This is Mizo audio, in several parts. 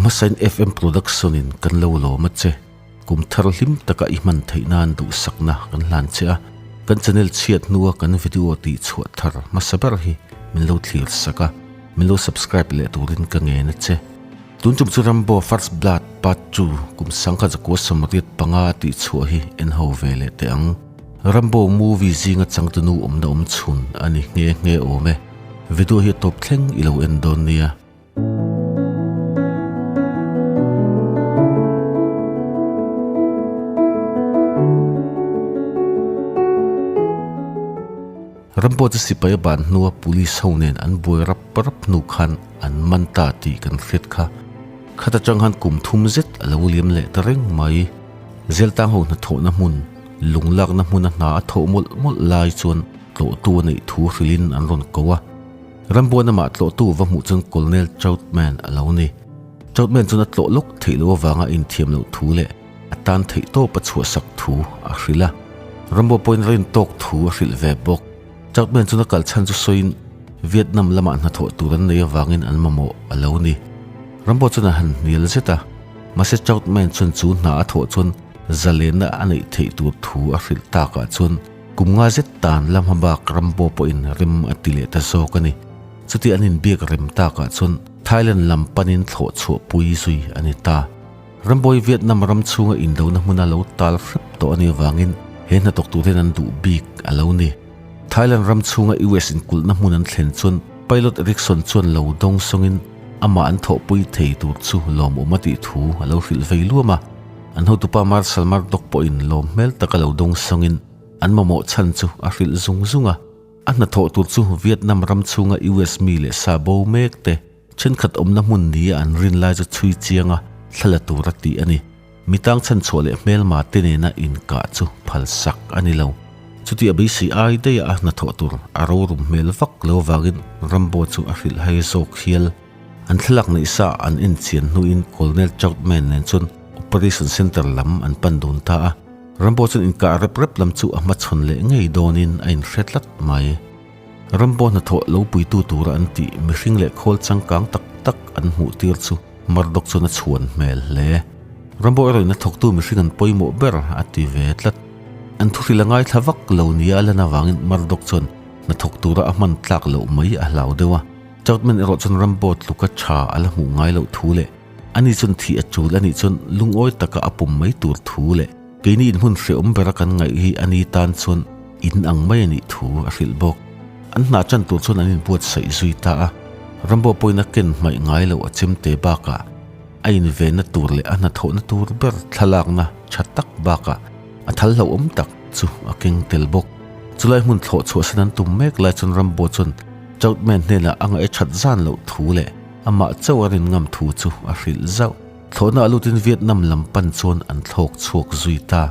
hmasain FM Production in kan lo lawm a che. Kum thar hlim taka i hman theih nan duhsakna kan hlan che a, kan channel chhiat hnua kan video tih chhuah thar hmasa ber hi min lo thlir sak a, min lo subscribe leh turin ka ngen a che. Tun tum chu Rambo First Blood Part 2 kum sangkhat zakua 85 tih chhuah hi en ho ve leh teh ang. Rambo movie zinga changtunu awmna awm chhun a ni nghe nghe awm e. Video hi a tawp thleng i lo en dawn nia. Rambo chu sipai a ban hnua police ho nen an buai rap rap hnu khan an man ta tih kan hriat kha. Khat atang khan kum thum zet a lo liam leh ta reng mai. Zeltang ho hnathawhna hmun, lunglakna hmuna hna a thawh mawlh mawlh lai chuan tlawhtu a neih thu hrilhin an rawn ko a. Rambuan amah tlawhtu va hmuh chuan Colonel Troutman a lo ni. Troutman chuan a tlawh lawk theih loh avanga inthiam loh thu leh a tan theih tawp a chhuahsak thu a hrilh a. Rambo pawhin rin tawk thu a hrilh ve bawk. Troutman chuan a kal chhan chu sawiin Vietnam lamah hnathawh tur an nei avangin an mamawh a lo ni. Rambo chuan a han hnial zet a, mahse Troutman chuan chu hna a thawh chuan zalenna a neih theih tur thu a hrilh takah chuan Kum nga zet tan la hma bak Rambo pawhin rem a ti leh ta zawk a ni. Chuti an inbiak rem takah chuan Thailand lam panin thlawh chhuah pui zui a ni ta. Rambo-i Vietnam ram chhunga indona hmuna lo tal hrep tawh a nih avangin he hnathawk tur hian an duh bik a lo ni. Thailand ram chhunga US inkulhna hmun an thlen chuan Pilot Erickson chuan lo dawng sawngin amah an thawhpui thei tur chu lawmawm a tih thu a lo hrilh vei luam a. An hotupa Marshal Murdoch pawhin lawm hmel taka lo dawng sawngin an mamawh chhan chu a hrilh zung zung a. A hnathawh tur chu Vietnam ram chhunga US mi leh sa bo mek te thenkhat awmna hmun nia an rin lai chu chhui chianga thla la tur a tih a ni. Mi tang chhanchhuah leh hmelma te nena inkah chu phalsak a ni lo. Chuti a beisei ai daih a hnathawh tur a rorum hmel vak lo avangin Rambo chu a hrilh hai zawk hial. An thlalak neih sa an enchian hnuin Colonel Troutman nen chuan Operation Center lam an pan dun ta a. Rambo chuan inkah rep rep lam chu a hmachhawn leh ngei dawnin a inhre tlat mai. Rambo hnathawh lo puitu tura an tih mihring leh khawl changkang tak tak an hmuh tir chu Murdoch chuan a chhuan hmel hle. Rambo erawhin a thawktu mihring an pawimawh ber a ti ve tlat. An thuhril a ngaithla vak lo nia a lan avangin Murdoch chuan hnathawk tura a hman tlak loh mai a hlau deuh a. Troutman erawh chuan Rambo tluka tha a la hmuh ngai loh thu leh ani chuan thih a tul anih chuan lungawi taka a pum mai tur thu leh keini inhmun hrehawm bera kan ngaih hi ani tan chuan in ang mai anih thu a hrilh bawk. An hna chan tur chuan an inbuatsaih zui ta a, Rambo pawhin a ken hmaih ngai loh a chemte bakah a invenna tur leh a hnathawhna tur ber thlalakna tha tak bakah a thal hlauhawm tak chu a keng tel bawk. Chulai hmun thlawh chhuahsan an tum mek lai chuan Rambo chuan Troutman hnenah a ngaih that zan loh thu leh amah chauh a rin ngam thu chu a hrilh zauh. Thlawhna a lutin Vietnam lam pan chuan an thlawk chhuak zui ta.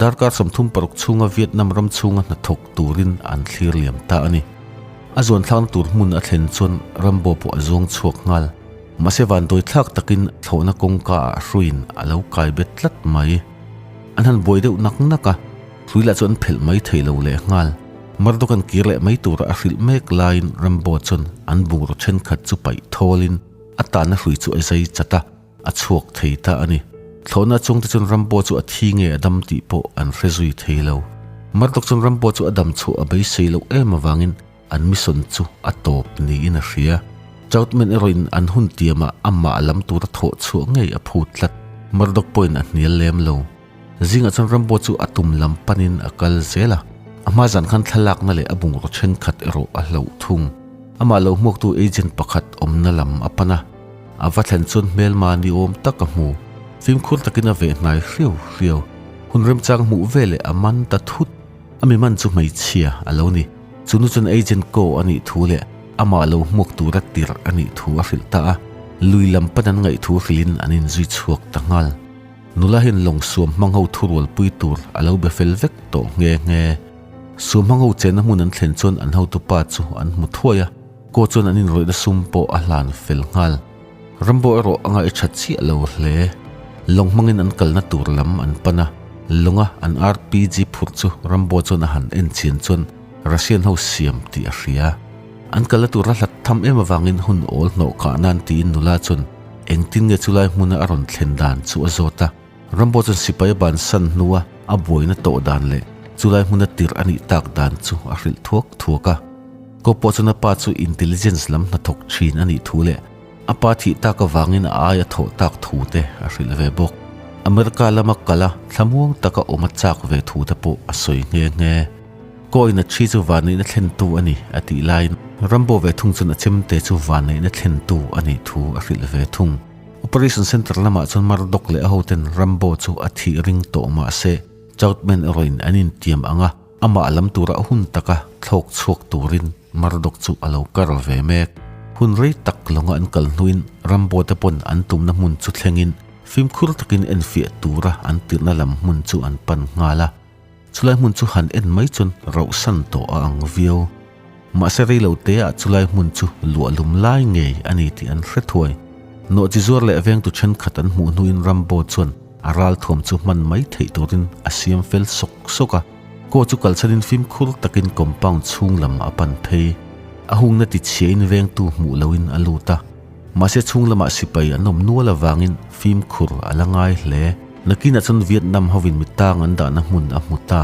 Darkar 36 chhunga Vietnam ram chhunga hnathawk turin an thlir liam ta a ni. A zuanthlakna tur hmun a thlen chuan Rambo pawh a zuang chhuak nghal. Mahse vandawi thlak takin thlawhna kawngka ah hruiin a lo kai bet tlat mai. An han buai deuh nak nak a, hrui lah chu an phelh mai thei lo leh nghal. Murdoch an kir leh mai tura a hrilh mek laiin Rambo chuan an bungraw thenkhat chu paih thawlin a tahna hrui chu a zai chat a, a chhuak thei ta a ni. Thlawhna chungte chuan Rambo chu a thi nge a dam tih pawh an hre zui thei lo. Murdoch chuan Rambo chu a dam chhuah a beisei loh em avangin an mission chu a tawp niin a hria. Troutman erawhin an hun tiamah amah lam tura thawh chhuah ngei a phut tlat. Murdoch pawhin a hnial lem lo. Zingah chuan Rambo chu a tum lam panin a kal zel a, a hma zan khan thlalakna leh a bungraw thenkhat erawh a hlauh thung. Amah lo hmuaktu agent pakhat awmna lam a pan a, a va thlen chuan hmelma ni awm tak a hmu. Fimkhur takin a veh hnai hriau hriau. Hun remchang hmuh veleh a man ta thut. A mi man chu hmeichhia a lo ni. Chu nu chuan agent ko a nih thu leh amah lo hmuak tura tirh a nih thu a hrilh ta a, lui lam pan an ngaih thu hrilhin an inzui chhuak ta nghal. Nula hian lawng suam hmang ho thurualpui tur a lo be fel vek tawh nghe nghe. Suam hmang ho chenna hmun an thlen chuan an hotupa chu an hmu thuai a, kaw chuan an inrawihna sum pawh a hlan fel nghal. Rambo erawh a ngaih tha chiah lo hle. Lawng hmangin an kalna tur lam an pan a, lawnga an RPG phurh chu Rambo chuan a han en chian chuan Russian ho siam tih a hria. An kalna tur a hlat tham em avangin hun awl hnawh kah nan tiin nula chuan. Engtin nge chulai hmuna a rawn thlen dan chu a zawt a. Rambo chuan sipai a bansan hnua a buaina tawh dan leh chulai hmuna tirh a nih tak dan chu a hrilh thuak thuak a. Ko pawh chuan a pa chu intelligence lam hnathawk thin a nih thu leh a pa thih tak avangin a ai a thawh tak thu te a hrilh ve bawk. America lama kal a thlamuang taka awm a chak ve thu te pawh a sawi nghe nghe. Kawiin a thi chu vanneihna thlentu a ni a tih laiin Rambo ve thung chuan a chemte chu vanneihna thlentu a nih thu a hrilh ve thung. Operation Centre lamah chuan Murdoch leh a hoten Rambo chu a thih ring tawh mah se Choutman erawhin an intiam ang a, amah lam tura hun taka thlawk chhuak turin Murdoch chu a lo kar ve mek. Hun rei tak lawnga an kal hnuin Rambo te pawn an tumna hmun chu thlengin fimkhur takin enfiah tura an tirhna lam hmun chu an pan nghal a. Chulai hmun chu han en mai chuan rauhsan tawh a ang viau. Mahse reilo teah chulai hmun chu luahlum lai ngei a ni tih an hre thuai. Nawhchi zuar leh vengtu thenkhat an hmuh hnuin Rambo chuan a ralthuam chu hman mai theih turin a siam fel sawk sawk a. Kaw chu kalsanin fimkhur takin compound chhung lam a pan phei. A hungna tichhiain vengtu hmuh loin a lut a. Mahse chhung lamah sipai an awm nual avangin fimkhur a la ngai hle. Nakinah chuan Vietnam hovin mi tang an dahna hmun a hmu ta.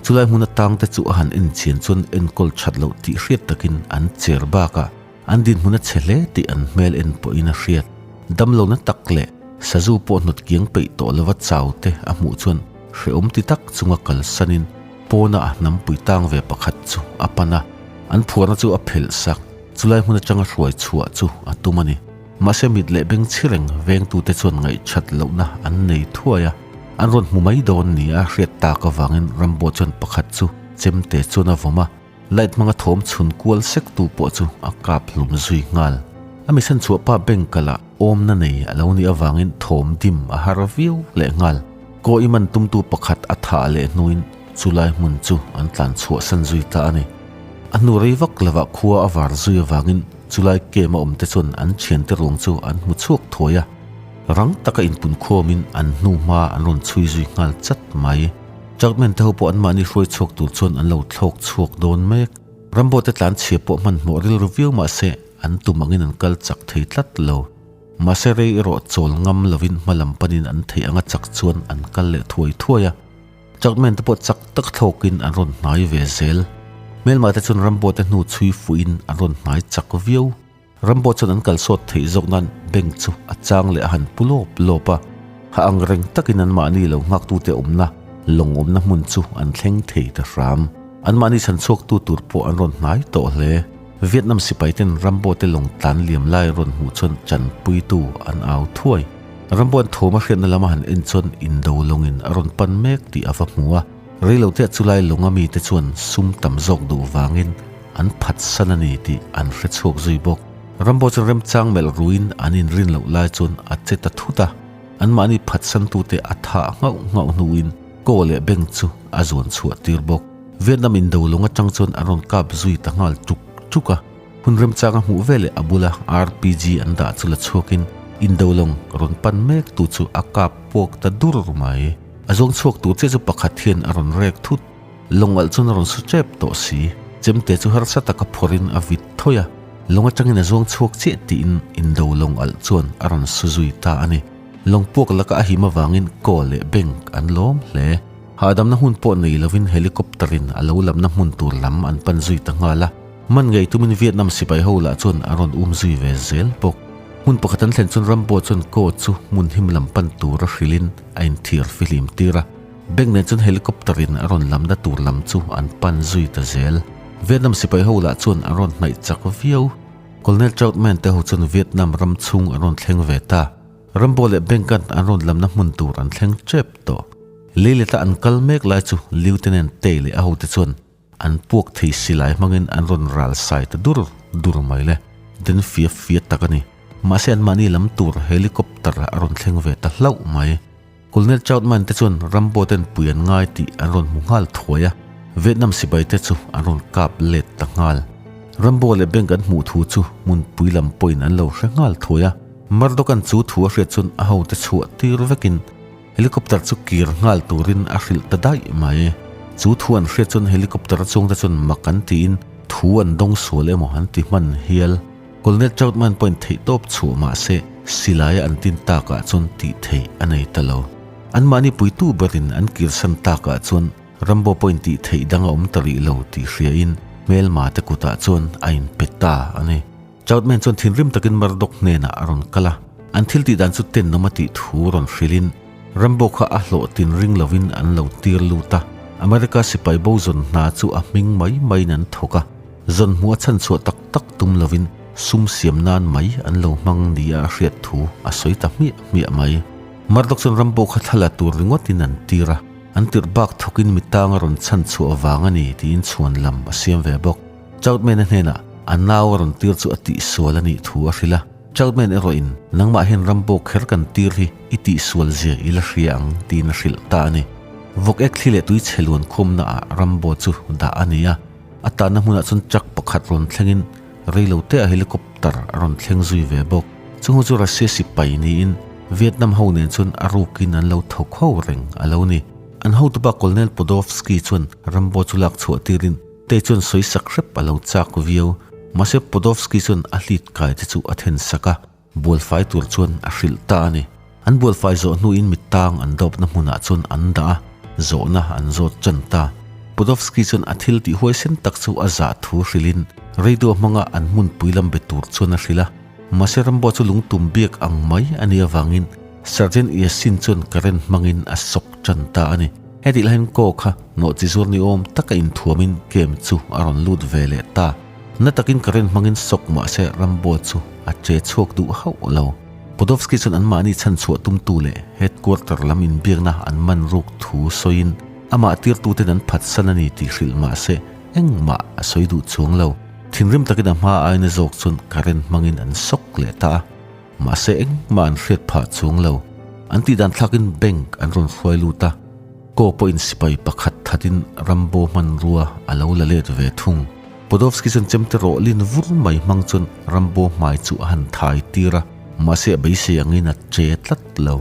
Chulai hmuna tangte chu a han enchian chuan enkawl that loh tih hriat takin an cher bakah an dinhmun a chhe hle tih an hmel en pawhin a hriat. Damlohna tak leh sazu pawh hnawt kiang peih tawh lova chau te a hmuh chuan hrehawm ti tak chunga kalsanin pawna a hnampui tang ve pakhat chu a pan a, an phuarna chu a phelh sak. Chulai hmun atanga hruai chhuah chu a tum a ni. Mahse mit leh beng chhi reng vengtute chuan ngaihchat lohna an nei thuai a, an rawn hmu mai dawn ni a hriat tak avangin Rambo chuan pakhat chu chemte chuan a vawm a, light hmanga thawm chhun kual sek tu pawh chu a kap hlum zui nghal. A misan chhuah pa bank kalah awmna nei a lo nih avangin thawm dim a har viau leh nghal. Kaw i man tumtu pakhat a thah leh hnuin chulai hmun chu an tlan chhuahsan zui ta a ni. A hnu rei vak lovah khua a var zui avangin chulai kem a awmte chuan an thiante ruang chu an hmu chhuak thuai a, rang taka inpun khawmin an hnu hma an rawn chhui zui nghal chat mai. Chakmen te ho pawh anmahni hruai chhuak tur chuan an lo thlawk chhuak dawn mek. Rambo te tlan chhia pawh hmanhmawh rilru viau mahse an tum angin an kal chak thei tlat lo. Mahse rei erawh chawl ngam lovin hma lam panin an theih anga chak chuan an kal leh thuai thuai a. Chakmen te pawh chak tak thlawkin an rawn hnai ve zel. Hmelma te chuan Rambo te hnu chhui fuhin an rawn hnai chak viau. Rambo chuan an kalsawt theih zawk nan bank chu a chang leh a han pu lawp lawp a. Ha ang reng takin anmahni lo nghaktute awmna lawng awmna hmun chu an thleng thei ta hram. Anmahni chhan chhuaktu tur pawh an rawn hnai tawh hle. Vietnam sipai ten Rambo te lawng tlan liam lai rawn hmuh chuan chanpuitu an au thuai. Rambo an thawm a hriatna lama han en chuan indo lawngin a rawn pan mek tih a va hmu a. Reilote ah chulai lawnga mite chuan sum tam zawk duh vangin an phatsan a ni tih an hre chhuak zui bawk. Rambo chuan remchang melh ruin an inrin loh lai chuan a che ta thut a. Anmahni phatsantute a thah nghauh nghauh hnuin kaw leh beng chu a zuan chhuah tir bawk. Vietnam indo lawng atang chuan an rawn kap zui ta nghal tuk tuk a. Hun remchang a hmuh veleh a bula RPG an dah chu la chhuakin indo lawng rawn pan mek tu chu a kap puak ta dur mai. A zawng chhuak tur che chu pakhat hian a rawn rek thut. Lawng alh chuan a rawn su tep tawh si. Chemte chu harsa taka phawrhin a vit thawi a. Lawng atangin a zawng chhuak chiah tiin indo lawng alh chuan a rawn su zui ta a ni. Lawng puak laka a him avangin kaw leh bank an lawm hle. Hahdamna hun pawh nei lovin helicopter in a lo lamna hmun tur lam an pan zui ta nghal a. Man ngei tumin Vietnam sipai ho lah chuan an rawn um zui ve zel bawk. Hmun pakhat an thlen chuan Rambo chuan kaw chu hmun him lam pan tura hrilhin a inthiar fihlim tir a. Bank nen chuan helicopter in a rawn lamna tur lam chu an pan zui ta zel. Vietnam sipai ho lah chuan an rawn hnaih chak viau. Colonel Troutman te ho chuan Vietnam ram chhung an rawn thleng ve ta. Rambo leh Bank-an an rawn lamna hmun tur an thleng tep tawh. Leileta an kal mek lai chu Lieutenant Tay leh a hote chuan an puak thei silai hmangin an rawn ral sai ta dur dur mai le. Den fia fia tak a ni. Mahse anmahni lam tur helicopter a rawn thleng ve ta hlauh mai. Colonel Troutman te chuan Rambo ten pui an ngai tih an rawn hmu nghal thuai a, Vietnam sipai te chu an rawn kap let ta nghal. Rambo leh Bank an hmuh thu chu hmunpui lam pawhin an lo hre nghal thuai a, Murdoch-a'n chu thu a hriat chuan a hote chhuah tir vekin helicopter chu kir nghal turin a hrilh ta daih mai. Chu thu an hriat chuan helicopter a chungte chuan mak an tiin thu an dawng sual emaw an ti hman hial. Colonel Troutman pawhin theihtawp chhuah mahse. Silaia an tin takah chuan tih theih a nei ta lo. Anmahni puitu berin an kirsan takah chuan Rambo pawhin tih theih dang a awm ta rih lo tih hriain hmelma te kutah chuan a inpe ta a ni. Troutman chuan thinrim takin Murdoch hnenah a rawn kal a, an thil tih dan chu tenawm a tih thu rawn hrilhin Rambo kha a hlawh tin ring lovin an lo tir lut a. America sipai bo zawn hna chu a hming mai maiin an thawk a, zawn hmuh a chhanchhuah tak tak tum lovin sum siam nan mai an lo hmang nia a hriat thu a sawi ta hmiah hmiah mai. Murdoch chuan Rambo kha thla la tur ringawtin an tir a, an tirh bak thawkin mi tang a rawn chhanchhuah vang a ni tiin chhuan lam a siam ve bawk. Troutman-a hnenah a nau a rawn tir chu a tihsual a nih thu a hrilh a. Troutman erawhin, Nangmah hian Rambo kher kan tir hi i tihsual zia i la hria ang, tiin a hrilh ta a ni. Vawk ek thli leh tui chhe luan khawmnaah Rambo chu dah a ni a. A tanna hmunah chuan truck pakhat rawn thlengin reiloteah helicopter a rawn thleng zui ve bawk. Chungho chu Russia sipai niin Vietnam ho nen chuan a rukin an lo thawk ho reng a lo ni. An hotupa Colonel Podovsky chuan Rambo chu lak chhuah tirin Tei chuan sawi sak hrep a lo chak viau. Mahse Podovsky chuan a hlit kai te chu a then sak a, bualfai tur chuan a hrilh ta a ni. An bualfai zawh hnuin mi tang an dawpna hmunah chuan an dah a, zawhna an zawt chan ta. Podovsky chuan a thil tih huaisen tak chu a zah thu hrilhin radio hmanga an hmunpui lam be tur chuan a hrilh a. Mahse Rambo chu lungtum biak ang mai a nih avangin Sergeant Yasin chuan current hmangin a sawk tan ta a ni. Hetih laiin Ko kha nawh chi zuar ni awm taka inthuamin camp chu a rawn lut ve leh ta. Na takin current hmangin sawk mah se Rambo chu a che chhuak duh hauh lo. Podovsky chuan anmahni chhanchhuah tumtu leh headquarter lam inbiakna an man ruk thu sawiin amah tirtuten an phatsan a ni tih hrilh mah se engmah a sawi duh chuang lo. Thinrim takin a hma aina zawk chuan current hmangin an sawk leh ta a. Mahse engmah an hriat phah chuang lo. An tih dan thlakin bank an rawn hruai lut a, Ko pawhin sipai pakhat thatin Rambo hmanrua a lo la let ve thung. Podovsky chuan chemte rawh lin vur mai hmang chuan Rambo hmai chu a han thai tir a, mahse a beisei angin a che tlat lo.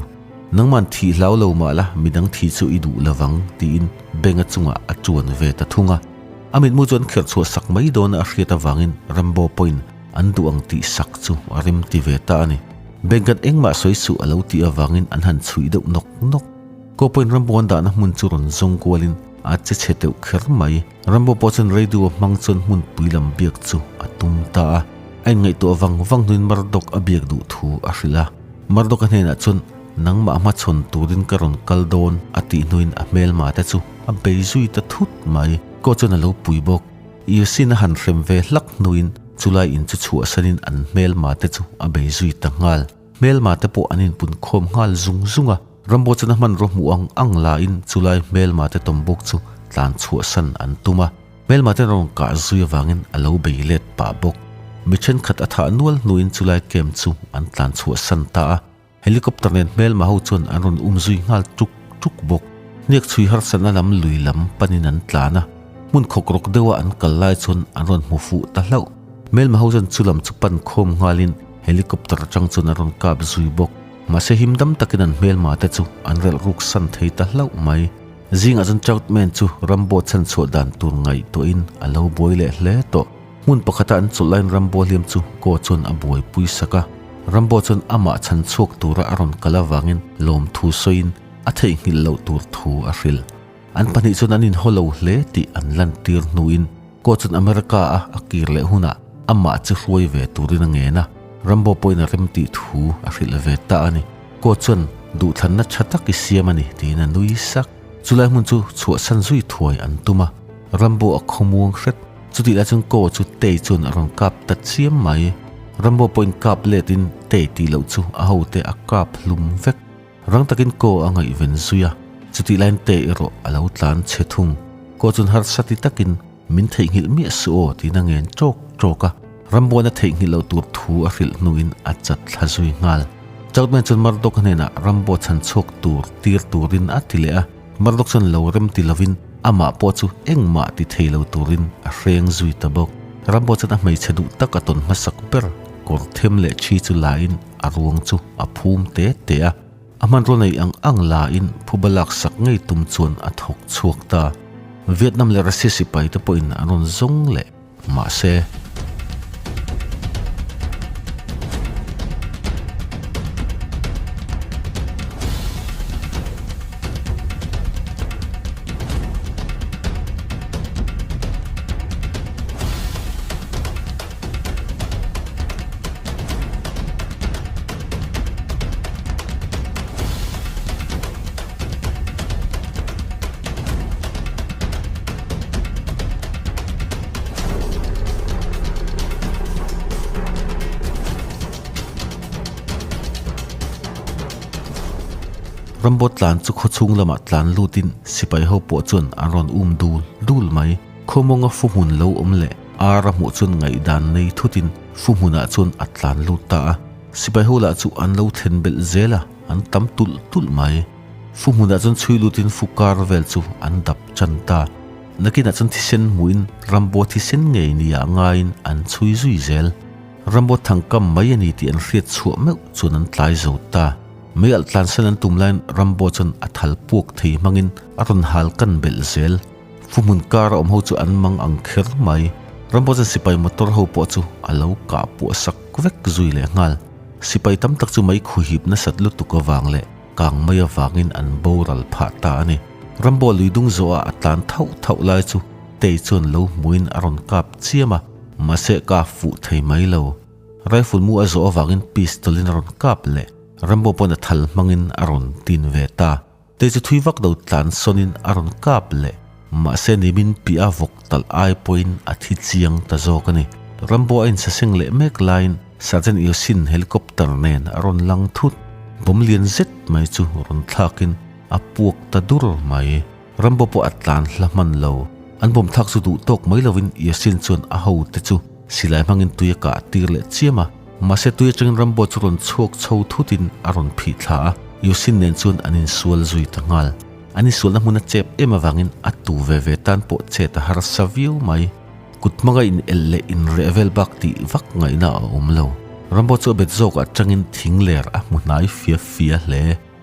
Nangman thih hlau lo mah la midang thih chu i duh lovang tiin bank a chungah a tuan ve ta thung a. A mitmu chu an kherh chhuah sak mai dawn a a hriat avangin Rambo pawhin An duh ang tih sak chu a rem ti ve ta a ni. Bengkat engmah sawi suh a lo tih avangin an han chhuih deuh nawk nawk. Ko pawhin Rambo an dahna hmun chu rawn zawng kualin a che chhe deuh kher mai. Rambo pawh chuan radio a hmang chuan hmunpui lam biak chu a tum ta a. A inngaihtuah vang vang hnuin Murdoch a biak duh thu a hrilh a. Murdoch a hnenah chuan nangmah hmachhawn turin ka rawn kal dawn a tih hnuin a hmelma te chu a bei zui ta thut mai. Ko chuan a lo pui bawk. Yasin a han hrem ve hlak hnuin chulai in chu chhuahsanin an hmelma te chu a bei zui ta nghal. Hmelma te pawh an inpun khawm nghal zung zung a, Rambo chuan a hmanraw hmuh ang ang lain chulai hmelma te tawmbuk chu tlan chhuahsan an tum a, hmelma ten rawn kah zui avangin a lo bei let pah bawk. Mi thenkhat a thah nual hnuin chulai camp chu an tlan chhuahsan ta a. Helicopter nen hmelma ho chuan an rawn um zui nghal tuk tuk bawk. Hniak chhui harsatna lam lui lam panin an tlan a, hmun khawk rawk deuha an kal lai chuan an rawn hmu fuh ta hlauh. Hmelma ho chuan chu lam chu pan khawm nghalin helicopter atang chuan an rawn kap zui bawk. Mahse him dam takin an hmelma te chu an relh ruk san thei ta hlauh mai. Zingah chuan Troutman chu Rambo chhanchhuah dan tur ngaihtuahin a lo buai leh hle tawh. Hmun pakhata an chawlh laiin Rambo hliam chu Ko chuan a buaipui sak a. Rambo chuan amah chhan chhuak tura a rawn kal avangin lawmthu sawiin a theihnghilh loh tur thu a hrilh. An pahnih chuan an inhaw lo hle tih an lantir hnuin Ko chuan America a a kir leh hunah amah chu hruai ve turin a ngen a, Rambo pawhin a rem tih thu a hrilh ve ta a ni. Ko chuan duhthlanna tha tak i siam a ni tiin a nui sak. Chulai hmun chu chhuahsan zui thuai an tum a, Rambo a khawmuang hret. Chutih lai chuan Ko chu Tei chuan a rawn kap ta chiam mai. Rambo pawhin kap letin Tei tih loh chu a hote a kap hlum vek. Rang takin Ko a ngaihven zui a, chutih laiin Tei erawh a lo tlan chhe thung. Ko chuan harsa ti takin min theihnghilh miah suh aw tiin a ngen ṭawk ṭawk a. Ramboan a theihnghilh loh tur thu a hrilh hnuin a chat thla zui nghal. Troutman chuan Murdoch hnenah Rambo chhan chhuak tur tir turin a ti leh a. Murdoch chuan lo rem ti lovin amah pawh chu engmah ti thei lo turin a hreng zui ta bawk. Rambo chuan a hmeichhe duh tak a tawn hmasak ber kawr them leh thi chu lain a ruang chu a phum te te a. A hmanraw nei ang ang lain phuba lak sak ngei tum chuan a thawk chhuak ta. Vietnam leh Russia sipai te pawhin an rawn zawng leh. Mahse. Rambo tlan chu khawchhung lamah tlan lutin sipai ho pawh chuan an rawn um dul dul mai. Khawmawnga fu hmun lo awm leh ar a hmuh chuan ngaihdan nei thutin fu hmunah chuan a tlan lut ta a. Sipai ho lah chu an lo thlen belh zel a, an tam tulh tulh mai. Fu hmunah chuan chhui lutin fu kar vel chu an dap chan ta. Nakinah chuan thisen hmuhin Rambo thisen ngei nia ngaiin an chhui zui zel. Rambo thangkam mai a ni tih an hriat chhuah meuh chuan an tlai zo ta. Mei alh tlansan an tum laiin Rambo chuan a thal puak thei hmangin a rawn hal kan belh zel. Fu hmun kar a awm ho chu an mang ang kher mai. Rambo chuan sipai motor ho pawh chu a lo kah puah sak vek zui leh nghal. Sipai tam tak chu mei khuhip nasat lutuk avang leh kang mai avangin an boral phah ta a ni. Rambo lui dung zawhah a tlan thauh thauh lai chu Tei chuan lo hmuin a rawn kap chiam a, mahse ka fuh thei mai lo. Rifle mu a zawh avangin pistol in a rawn kap leh Rambo pawn a thal hmangin a rawn tin ve ta. Tei chu thui vak lo tlan sawnin a rawn kap leh mahse nimin piah a vawk talh ai pawhin a thi chiang ta zawk a ni. Rambo a insaseng leh mek laiin Sergeant Yosin helicopter nen a rawn lang thut. Bomb lian zet mai chu rawn thlakin a puak ta dur mai. Rambo pawh a tlan hla hman lo. An bawm thlak chu duh tawk mai lovin Yasin chuan a ho te chu silai hmangin tui a kah tir leh chiam a. Mahse tui atangin Rambo chu rawn chhuak chho thutin a rawn phih thla a, Yasin nen chuan an insual zui ta nghal. An insualna hmun a chep em avangin a tu ve ve tan pawh chet a harsa viau mai. Kut hmanga in elh leh inreh vel bak tih vak ngaihna a awm lo. Rambo chu a bet zawk atangin thing ler a hmu hnai fia fia hle.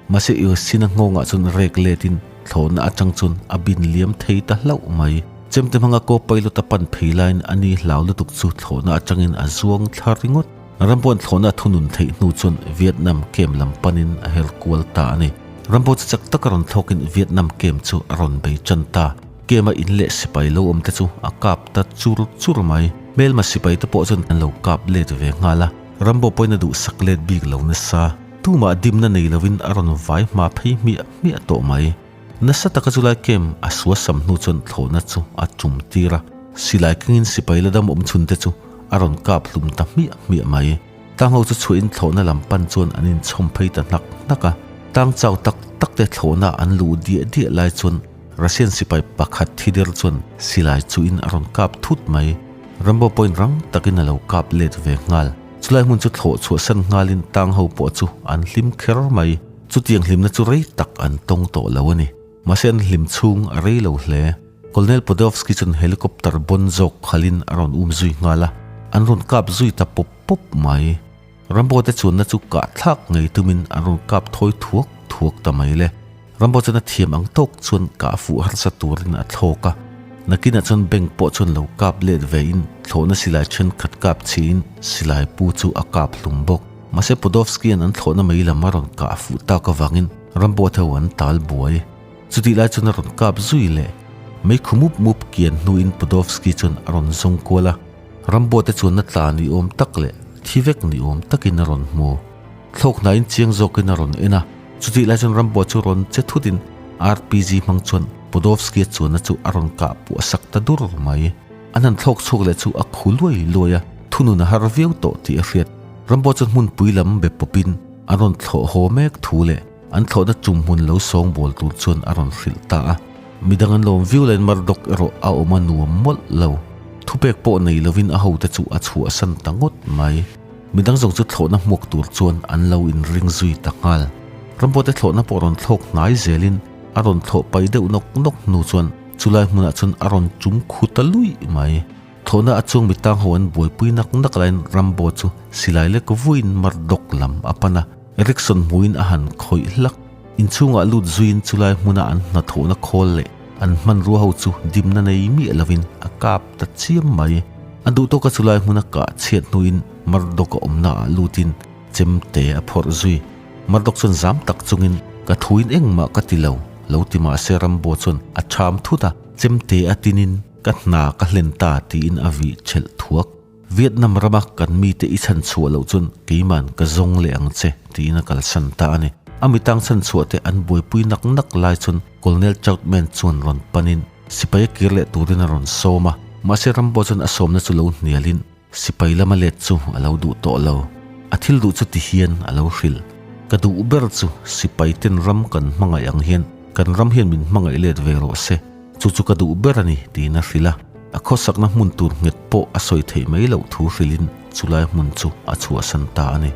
Mahse Iosina nghawngah chuan rek letin thlawhna atang chuan a bin liam thei ta hlauh mai. Chemte hmanga co-pilot a pan phei laiin a ni hlau lutuk chu thlawhna atangin a zuang thla ringawt. Rambo-a'n thlawhna a thunun theih hnu chuan Vietnam camp lam panin a her kual ta a ni. Rambo chu chak taka rawn thlawkin Vietnam camp chu a rawn bei tan ta. Camp-a in leh sipai lo awm te chu a kap ta chur chur mai. Hmelma sipai te pawh chuan an lo kap let ve nghal a. Rambo pawhin a duhsak let bik lo nasa. Tumah dimna nei lovin a rawn vai hma phei hmiah hmiah tawh mai. Nasa taka chulai camp a suasam hnu chuan thlawhna chu a tum tir a, silai kengin sipai la dam awm chhun te chu a rawn kap hlum ta hmiah hmiah mai. Tang ho chu chhuahin thlawhna lam pan chuan an inchhawm phei ta hnak hnak a, tang chau tak tak te thlawhna an luh diah diah lai chuan Russian sipai pakhat thi der chuan silai chuhin a rawn kap thut mai. Rambo pawhin rang takin a lo kap let ve nghal. Chulai hmun chu thlawh chhuahsan nghalin tang ho pawh chu an hlim kher mai. Chutiang hlimna chu rei tak an tawng tawh lo a ni. Mahse an hlim chhung a rei lo hle. Colonel Podolsky chuan helicopter bawn zawk khalin a rawn um zui nghal a, an rawn kap zui ta pawp pawp mai. Rambo te chuanna chu kah thlak ngei tumin an rawn kap thawi thuak thuak ta mai le. Rambo chuan a thiam ang tawk chuan kah fuh harsa turin a thlawk a. Nakinah chuan bank pawh chuan lo kap let vein thlawhna silai thenkhat kap chhiin silai pu chu a kap hlum bawk. Mahse Podolsky-a'n an thlawhna mei lam a rawn kah fuh tak avangin Rambo theu an tal buai. Chutih lai chuan a rawn kap zui leh. Mei khu mup mup kian hnuin Podolsky chuan a rawn zawng kual a. Rambo te chuan na tla ni awm tak leh thi vek ni awm takin a rawn hmu. Thlawk hnaiin chiang zawkin a rawn en a, chutih lai chuan Rambo chu rawn che thutin RPG hmang chuan Podolsky-a chuanna chu a rawn kah puah sak ta dur mai. An han thlawk chhuak leh chu a khu luai luai a, thunun a har viau tawh tih a hriat. Rambo chuan hmunpui lam be pawpin a rawn thlawh haw mek thu leh an thlawhna chum hmun lo sawngbawl tur chuan a rawn hrilh ta a. Midang an lawm viau laiin Murdoch erawh a awm a nuam mawlh lo. Thupek pawh nei lovin a hote chu a chhuahsan ta ngawt mai. Midang zawng chu thlawhna hmuak tur chuan an lo inring zui ta nghal. Rambote thlawhna pawh rawn thlawk hnai zelin a rawn thlawh pai deuh nawk nawk hnu chuan chulai hmunah chuan a rawn chum khu ta luih mai. Thlawhna a chuang mi tang ho an buaipui nak nak laiin Rambo chu silai lek vuiin Murdoch lam a pan a, Erickson hmuin a han khawih hlak. Inchhungah lut zuiin chulai hmuna an hnathawhna khawl leh an hmanrua ho chu dimna nei miah lovin a kap ta chiam mai. A duh tawka chulai hmuna kah chhiat hnuin Murdoch a awmna ah lutin chemte a phawrh zui. Murdoch chuan zam tak chungin, Ka thuin engmah ka ti lo, lo ti mahse Rambo chuan a cham thut a, chemte a tinin ka hna ka hlen ta tiin a vih chelh thuak. Vietnam rama kan mite i chhan chhuah loh chuan keiman ka zawng leh ang che, tiin a kalsan ta a ni. A mitang chhan chhuah te an buaipui nak nak lai chuan Colonel Trautman chuan rawn panin sipai a kir leh turin a rawn sawm a. Mahse Rambo chuan a sawmna chu lo hnialin sipai lama let chu a lo duh tawh lo. A thil duh chu ti hian a lo hrilh. Ka duh ber chu sipai ten ram kan hmangaih ang hian kan ram hian min hmangaih let ve rawh se, chu chu ka duh ber a ni tiin a hrilh a. A khawsakna hmun tur nghet pawh a sawi theih mai loh thu hrilhin chulai hmun chu a chhuahsan ta a ni.